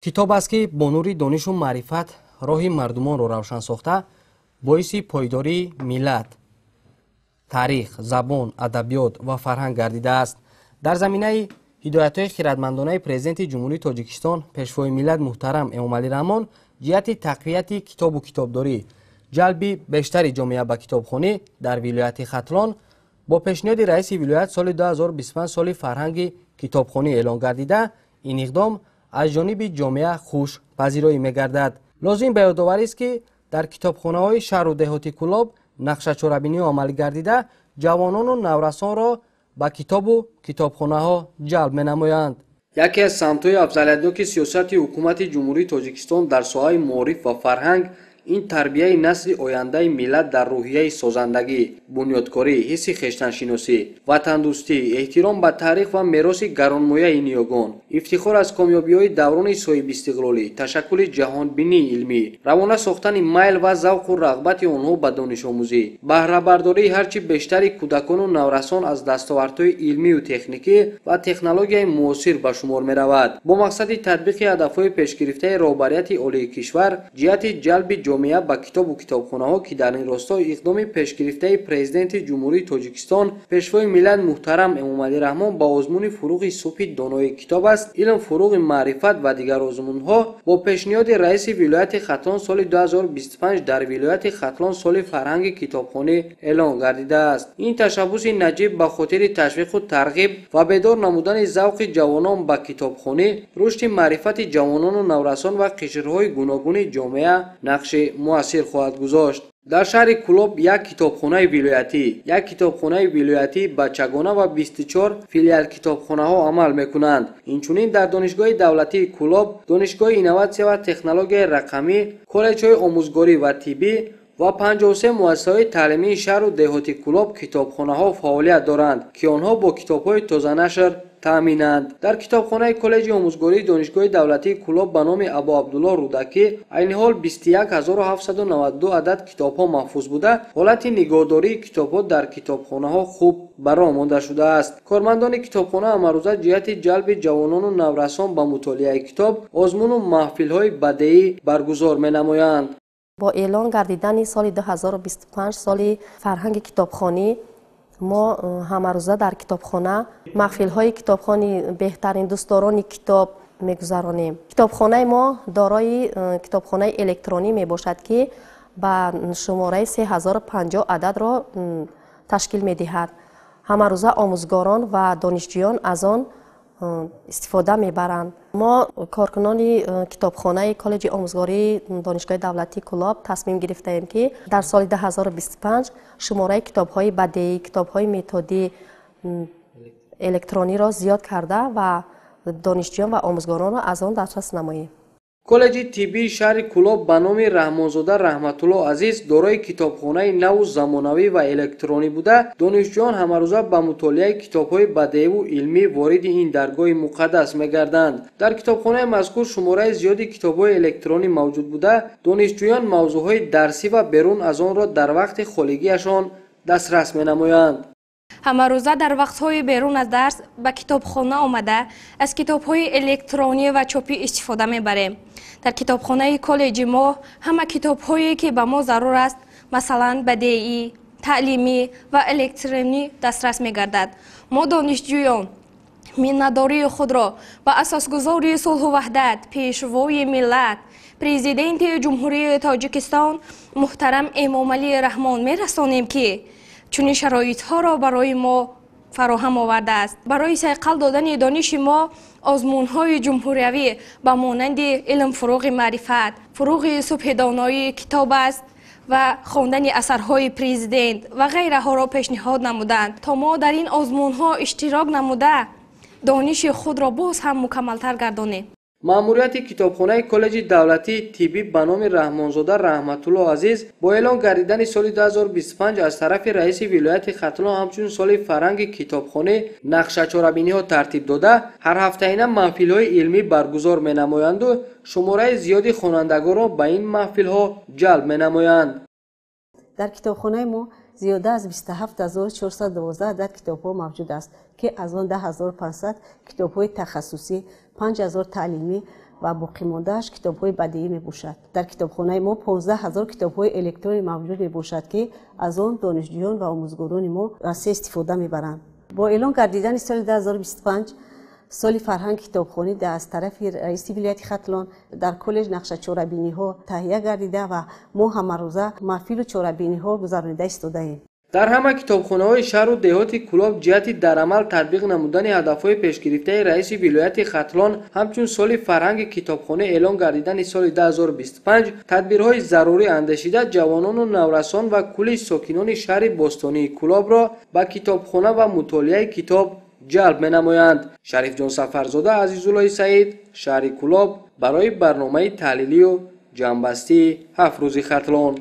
Китоб аст, ки бо нури донишу маърифат роҳи мардумонро равшан сохта, боиси пойдории миллат, таърих, забон, адабиёт ва фарҳанг гардидааст. Дар заминаи ҳидоятҳои хиратмандонаи Президенти Ҷумҳурии Тоҷикистон, Пешвои миллат муҳтарам Эмомалӣ Раҳмон ҷиҳати тақвияти китобу китобдорӣ, ҷалби бештари ҷомеа ба китобхонӣ дар вилояти Хатлон бо пешниҳоди раиси вилоят соли 2025 соли фарҳанги китобхонӣ эълон гардида, ин иқдом аз ҷониби ҷомеа хуш пазироӣ мегардад. Лозим ба ёдоварист, ки дар китобхонаҳои шаҳру деҳоти Кӯлоб нақшачорабиниҳо амалӣ гардида, ҷавонону наврасонро ба китобу китобхонаҳо ҷалб менамоянд. Яке аз самтҳои афзалиятноки сиёсати Ҳукумати Ҷумҳурии Тоҷикистон дар соҳаи маориф ва фарҳанг ин тарбияи насли ояндаи миллат дар рӯҳияи созандагӣ, бунёдкорӣ, ҳисси хештаншиносӣ, ватандӯстӣ, эҳтиром ба таърих ва мероси гаронмояи ниёгон, ифтихор аз комёбиҳои даврони соҳибистиқлолӣ, ташаккули ҷаҳонбинии илмӣ, равона сохтани майл ва завқу рағбати онҳо ба донишомӯзӣ, баҳрабардории ҳарчи бештари кӯдакону наврасон аз дастовардҳои илмию техникӣ ва технологияи муосир ба шумор меравад. Бо мақсади татбиқи ҳадафҳои пешгирифтаи роҳбарияти олии кишвар ҷиҳати ҷалби ҷомеа ба китобу китобхонаҳо, ки дар ин росто иқдоми пешгирифтаи Президенти Ҷумҳурии Тоҷикистон, Пешвои миллат муҳтарам Эмомалӣ Раҳмон ба озмуни «Фуруғи субҳи донои китоб аст, илм фуруғи маърифат» ва дигар озмунҳо бо пешниҳоди раиси вилояти Хатлон соли 2025 дар вилояти Хатлон соли фарҳанги китобхонӣ эълон гардидааст. Ин ташаббуси наҷиб ба хотири ташвиқу тарғиб ва бедор намудани завқи ҷавонон ба китобхонӣ, рушди маърифати ҷавонону наврасон ва қишрҳои гуногуни ҷомеа нақши муассир хоҳад гузошт. Дар шаҳри Кӯлоб як китобхонаи вилоятӣ, як китобхонаи вилоятии бачагона ва 24 филиал китобхонаҳо амал мекунанд. Инчунин дар Донишгоҳи давлатии Кӯлоб, Донишгоҳи инноватсия ва технологияи рақамӣ, коллеҷҳои омӯзгорӣ ва тиббӣ ва 53 муассисаҳои таълимии шаҳру деҳоти Кӯлоб китобхонаҳо фаъолият доранд, ки онҳо бо китобҳои тозанашр таъминанд. Дар китобхонаи коллеҷи омӯзгории Донишгоҳи давлатии Кӯлоб ба номи Абу Абдулло Рӯдакӣ айни ҳол 21 792 адад китобҳо маҳфуз буда, ҳолати нигоҳдории китобҳо дар китобхонаҳо хуб ба роҳ монда шудааст. Кормандони китобхона ҳамарӯза ҷиҳати ҷалби ҷавонону наврасон ба мутолиаи китоб озмуну маҳфилҳои бадеӣ баргузор менамоянд. Бо эълон гардидани соли 2025 соли фарҳанги китобхонӣ мо ҳамарӯза дар китобхона маҳфилҳои китобхони «Беҳтарин дӯстдорони китоб» мегузаронем. Китобхонаи мо дорои китобхонаи электронӣ мебошад, ки ба шумораи 3050 ададро ташкил медиҳад. Ҳамарӯза омӯзгорон ва донишҷӯён аз он истифода мебаранд. Мо, коркунони китобхонаи коллеҷи омӯзгории Донишгоҳи давлатии Кӯлоб, тасмим гирифтаем, ки дар соли 2025 шумораи китобҳои бадеӣ, китобҳои методӣ, электрониро зиёд карда ва донишҷӯён ва омӯзгоронро аз он дастрас намоем. Коллеҷи тиббии шаҳри Кӯлоб ба номи Раҳмонзода Раҳматулло Азиз дорои китобхонаи наву замонавӣ ва электронӣ буда, донишҷӯён ҳамарӯза ба мутолиаи китобҳои бадеиву илмӣ вориди ин даргоҳи муқаддас мегарданд. Дар китобхонаи мазкур шумораи зиёди китобҳои электронӣ мавҷуд буда, донишҷӯён мавзӯъҳои дарсӣ ва берун аз онро дар вақти холигиашон дастрас менамоянд. Ҳамарӯза дар вақтҳои берун аз дарс ба китобхона омада, аз китобҳои электронӣ ва чопӣ истифода мебарем. Дар китобхонаи коллеҷи мо ҳама китобҳое, ки ба мо зарур аст, масалан, бадеӣ, таълимӣ ва электронӣ дастрас мегардад. Мо, донишҷӯён, миннатдории худро ба асосгузори сулҳу ваҳдат, Пешвои миллат, Президенти Ҷумҳурии Тоҷикистон муҳтарам Эмомалӣ Раҳмон мерасонем, ки чунин шароитҳоро барои мо фароҳам овардааст. Барои сайқал додани дониши мо озмунҳои ҷумҳуриявӣ ба монанди «Илм фуруғи маърифат», «Фуруғи субҳи доноӣ китоб аст» ва хондани асарҳои Президент ва ғайраҳоро пешниҳод намуданд, то мо дар ин озмунҳо иштирок намуда, дониши худро боз ҳам мукаммалтар гардонем. Маъмурияти китобхонаи коллеҷи давлатии тиббӣ ба номи Раҳмонзода Раҳматулло Азиз бо эълон гардидани соли 2025 аз тарафи раиси вилояти Хатлон ҳамчун соли фарҳанги китобхонӣ нақшачорабиниҳо тартиб дода, ҳарҳафтаина маҳфилҳои илмӣ баргузор менамоянду шумораи зиёди хонандагонро ба ин маҳфилҳо ҷалб менамоянд. Дар китобхонаи мо зиёда аз 27 412 адад китобҳо мавҷуд аст, ки аз он 10 500 китобҳои тахассусӣ, 5000 таълимӣ, ва боқимондааш китобҳои бадиӣ мебошад. Дар китобхонаи мо 15 ҳазор китобҳои электронӣ мавҷуд мебошад, ки аз он донишҷӯён ва омӯзгорони мо васеъ истифода мебаранд. Бо эълон гардидани соли 2025 соли фарҳанги китобхонӣ аз тарафи раиси вилояти Хатлон дар коллеҷ нақша чорабиниҳо таҳия гардида ва мо ҳамарӯза маҳфилу чорабиниҳо гузаронида истодаем. Дар ҳама китобхонаҳои шаҳру деҳоти Кӯлоб ҷиҳати дар амал татбиқ намудани ҳадафҳои пешгирифтаи раиси вилояти Хатлон ҳамчун соли фарҳанги китобхонӣ эълон гардидани соли 2025 тадбирҳои зарурӣ андешида ҷавонону наврасон ва кулли сокинони шаҳри бостонии Кӯлобро ба китобхона ва мутолиаи китоб ҷалб менамоянд. Шарифҷон Сафарзода, Азизуллои Саид, шаҳри Кӯлоб барои барномаи таҳлилию ҷамъбастии 7 рӯзи Хатлон.